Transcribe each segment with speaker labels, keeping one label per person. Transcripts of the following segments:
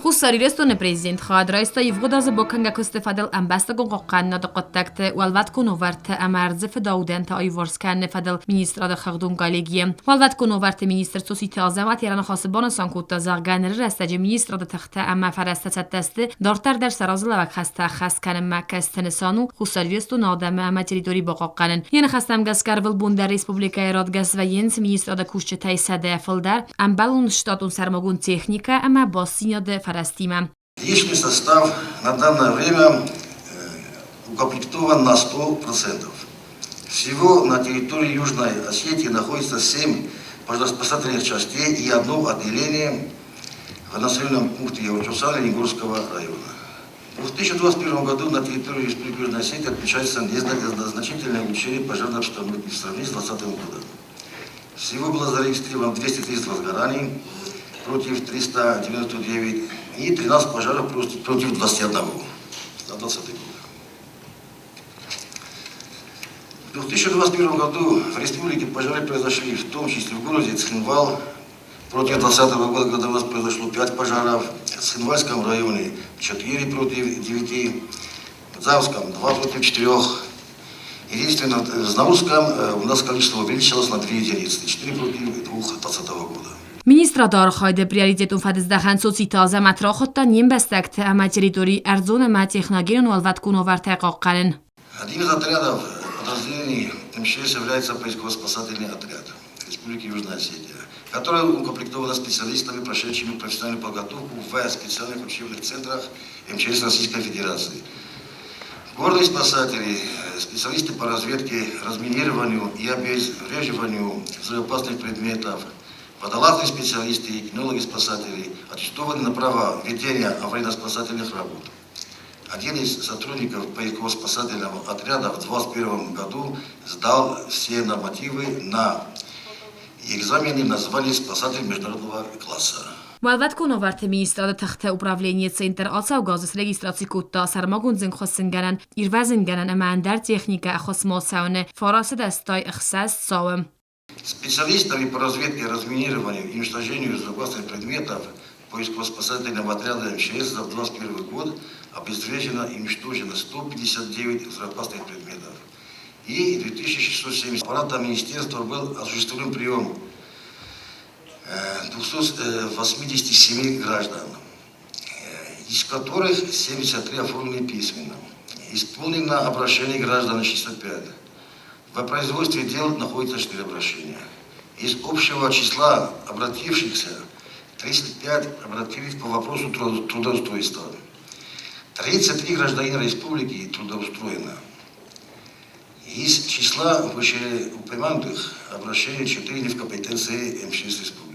Speaker 1: Хуссар Ирыстоны президент хайад райста ивгъуыд азы бакӕнгӕ куысты фӕдыл ӕмбӕстагон хъахъхъӕнынады хъуыддӕгты уӕлвӕткон уавӕрты ӕмӕ ӕрдзы фыдаудӕнтӕ аиуварс кӕныны фӕдыл министрады хыгъдон коллегийы. Уӕлвӕткон уавӕрты министр Цоциты Азӕмӕт йӕ раныхасы банысан кодта, зӕгъгӕ, ныры рӕстӕджы министрады тыхтӕ ӕмӕ фӕрӕзтӕ цӕттӕ сты дарддӕр дӕр сӕ разылӕууӕг хӕстӕ ӕххӕст кӕнынмӕ, кӕцыты нысан у Хуссар Ирыстоны адӕмы ӕмӕ территори бахъахъхъӕнын. Йӕ ныхӕстӕм гӕсгӕ ӕрвылбон дӕр республикӕйы радгӕс вӕййынц министрады кусджытӕй 100 фылдӕр, ӕмбӕлон штатон сӕрмагонд техникӕ ӕмӕ бастдзинады фӕрӕзтимӕ.
Speaker 2: Личный состав на данное время укомплектован на 100%. Всего на территории Южной Осетии находится 7 пожароспасательных частей и одно отделение в населенном пункте Орчусан Ленингорского района. В 2021 году на территории Республики Южная Осетия отмечается значительное улучшение пожарной обстановки в сравнении с 2020 годом. Всего было зарегистрировано 230 возгораний против 399 и 13 пожаров против 21 за 2020 год. В 2021 году в республике пожары произошли, в том числе в городе Цхинвал. Против 2020 года, когда у нас произошло 5 пожаров, в Цхинвальском районе 4 против 9, в Дзавском 2 против 4. Единственное, в Знаурском у нас количество увеличилось на 2 единицы, 4 против 2 2020 года.
Speaker 1: Министрады архайды приоритетон фӕдыздӕхӕн Цоциты Азӕмӕт рахуыдта не мбӕстӕгты ӕмӕ территори ӕрдзон ӕмӕ техногенон уӕлвӕткон уавӕртӕй хъахъхъӕнын.
Speaker 2: Один из отрядов подразделений МЧС является поисково-спасательный отряд Республики Южная Осетия, который укомплектован специалистами, прошедшими профессиональную подготовку в специальных учебных центрах МЧС Российской Федерации. Горные спасатели, специалисты по разведке, разминированию и обезвреживанию взрывоопасных предметов, водолазные специалисты и кинологи-спасатели аттестованы на право ведения аварийно-спасательных работ. Один из сотрудников поисково-спасательного отряда в 2021 году сдал все нормативы на экзамены на звание спасатель международного класса.
Speaker 1: Уӕлвӕткон уавӕрты министрады тыхты управленийы центр ацӕугӕ азы срегистраци кодта сӕрмагонд зынгхуыссынгӕнӕн, ирвӕзынгӕнӕн ӕмӕ ӕндӕр техникӕ ӕххуысмӕ ацӕуыны 986 цауы.
Speaker 2: Специалистами по разведке, разминированию и уничтожению взрывоопасных предметов поисково-спасательного отряда МЧС за 2021 год обезврежено и уничтожено 159 взрывоопасных предметов. И 2670 аппаратом министерства был осуществлен прием 287 граждан, из которых 73 оформлены письменно. Исполнено обращение граждан 65. В производстве дел находится 4 обращения. Из общего числа обратившихся 35 обратились по вопросу трудоустройства. 33 гражданина республики трудоустроено. Из числа вышеупомянутых обращений 4 не в компетенции МЧС республики.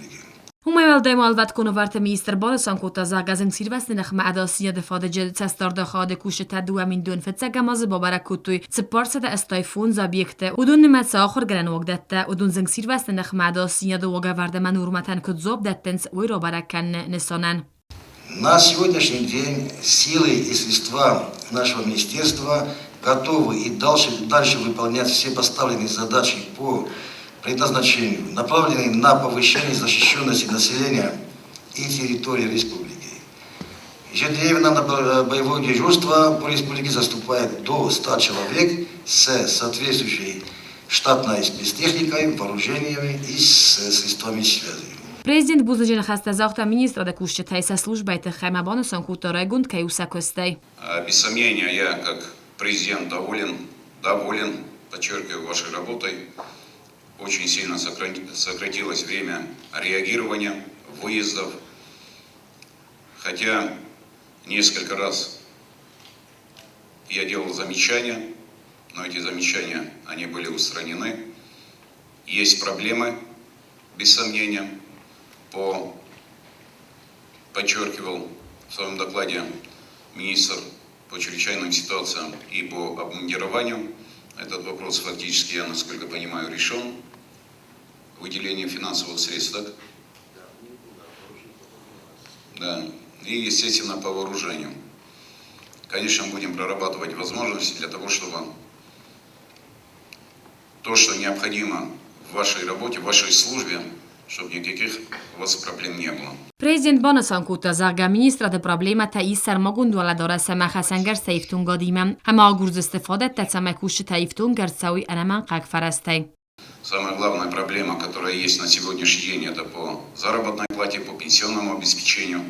Speaker 1: Уымӕй уӕлдай ма уӕлвӕткон уавӕрты министр банысан кодта, зӕгъгӕ, зынгсирвӕзты ныхмӕ ӕдасдзинады фадыджы цӕстдарды хайады кусджытӕ 2001 азы бабӕрӕг кодтой 485 объекты. Уыдон нымӕцы ахуыргӕнӕн уагдӕттӕ, уыдон зынгсирвӕзты ныхмӕ ӕдасдзинады уагӕвӕрд ӕмӕ нормӕтӕн куыд дзуапп дӕттынц, уый рабӕрӕг кӕныны нысанӕн.
Speaker 2: На сегодняшний день силы и средства нашего министерства готовы и дальше выполнять все поставленные задачи по предназначению, направленные на повышение защищенности населения и территории республики. Ежедневно на боевое дежурство по республике заступает до 100 человек с соответствующей штатной спецтехникой, вооружениями и с средствами связи.
Speaker 1: Президент бузныджы ныхӕстӕ загъта министрады кусджытӕй сӕ службӕйы тыххӕй ӕмӕ банысан кодта, райгонд кӕй у сӕ куыстӕй.
Speaker 3: Без сомнения, я как президент доволен, доволен, подчеркиваю, вашей работой. Очень сильно сократилось время реагирования, выездов. Хотя несколько раз я делал замечания, но эти замечания, они были устранены. Есть проблемы, без сомнения, подчеркивал в своем докладе министр по чрезвычайным ситуациям и по обмундированию. Этот вопрос фактически, я насколько понимаю, решен. Выделение финансовых средств, так? Да. И, естественно, по вооружению. Конечно, будем прорабатывать возможности для того, чтобы то, что необходимо в вашей работе, в вашей службе, чтобы никаких у вас проблем не было.
Speaker 1: Президент банысан кодта, зӕгъгӕ, министрады проблемӕтӕ ис сӕрмагонд уӕлӕдарӕс ӕмӕ хӕцӕнгӕрзтӕ ифтонгадимӕ ӕмӕ агурдзысты фадӕттӕ, цӕмӕй кусджытӕ ифтонг ӕрцӕуой ӕнӕмӕнгхъӕуӕг фӕрӕзтӕй.
Speaker 3: Самая главная проблема, которая есть на сегодняшний день, это по заработной плате, по пенсионному обеспечению.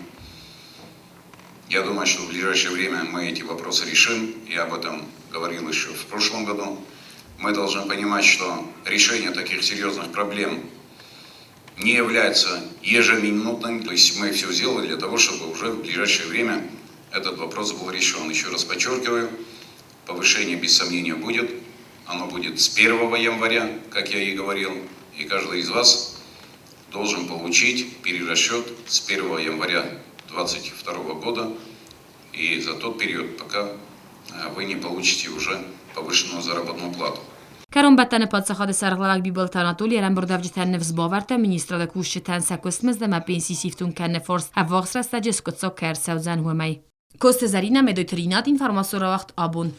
Speaker 3: Я думаю, что в ближайшее время мы эти вопросы решим. Я об этом говорил еще в прошлом году. Мы должны понимать, что решение таких серьезных проблем не является ежеминутным. То есть мы все сделали для того, чтобы уже в ближайшее время этот вопрос был решен. Еще раз подчеркиваю, повышение без сомнения будет. Оно будет с 1 января, как я и говорил. И каждый из вас должен получить перерасчет с 1 января 2022 года и за тот период, пока вы не получите уже повышенную заработную плату.
Speaker 1: Кӕронбӕттӕны паддзахады сӕргълӕууӕг Бибылты Анатоли ӕрӕмбырдуӕвджытӕн ныфс бавӕрдта, министрады кусджытӕн сӕ куыстмызд ӕмӕ пенси сифтонг кӕныны фарст ӕввахс рӕстӕджы скъуыддзаг кӕй ӕрцӕудзӕн, уымӕй. Коцты Зӕринӕ, Медойты Ринат, информацион рауагъд Абон.